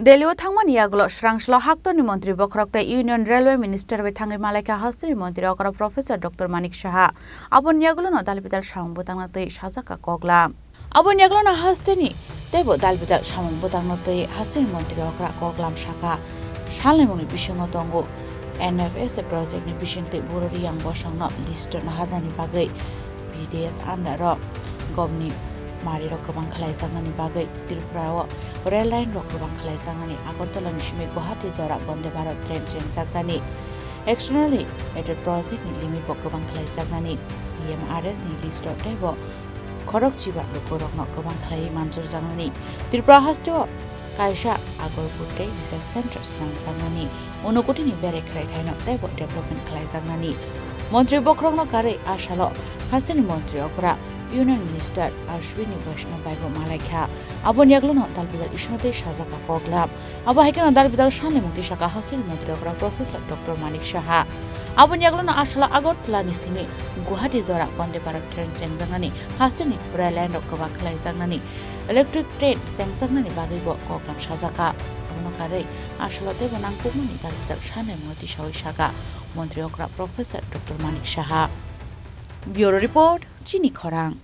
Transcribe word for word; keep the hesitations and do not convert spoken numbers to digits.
Delhi o thangmani yagulo swrang salo haktorni montri bokhorok tei Union Railway Minister bai thangwi malaikha hasteni montri okra Professor Doctor Manik Saha. Aboni yagulono dalbidal samung bwtangna twi sajakha koklam. Aboni yagulono hasteni teibo dalbidal samung bwtangna twi hasteni montri okra koklam sakha. Salnimungni bisingo tongo N F S A project ni bisingtwi Buro Riyang bosongno list naharnani bagwi B D S under o gomni marirok kwbang khlaijaknani bagwi Tripura o rail line rok kwbang khlaijaknani, Agartala ni simi Guwahati jora Vande Bharat train chengjaknani, externally rated project ni limit bo kwbang khlaijaknani, P M R S ni list o teibo khorok chiba lukurokno kwbang khlaiwi manjurjaknani, Tripura haste o kaisa Agarpur tei research center swnamjaknani, Unakoti ni berai khlaithaino teibo development khlaijaknani. Montri bokhorokno karwi a salo hasteni montri okra Union Minister Ashwini Vaishnaw baibo malaikha. Aboni yagulono dalbidal isono tei sajakha koklam. Abo hai kheno dalbidal salnimung twi sakha hasteni montri okra Professor Doctor Manik Saha. Aboni yagulono a salo Agartala ni simi Guwahati jora Vande Bharat train chengjaknani, hasteni rail line rok kwbang khlaijaknani, electric train chengjaknani bagwibo koklam sajakha. Abono karwi a salo teibo nangkukmani dalbidal salnimung twi sawi sakha montri okra Professor Doctor Manik Saha. Bureau Report, Chini Khorang.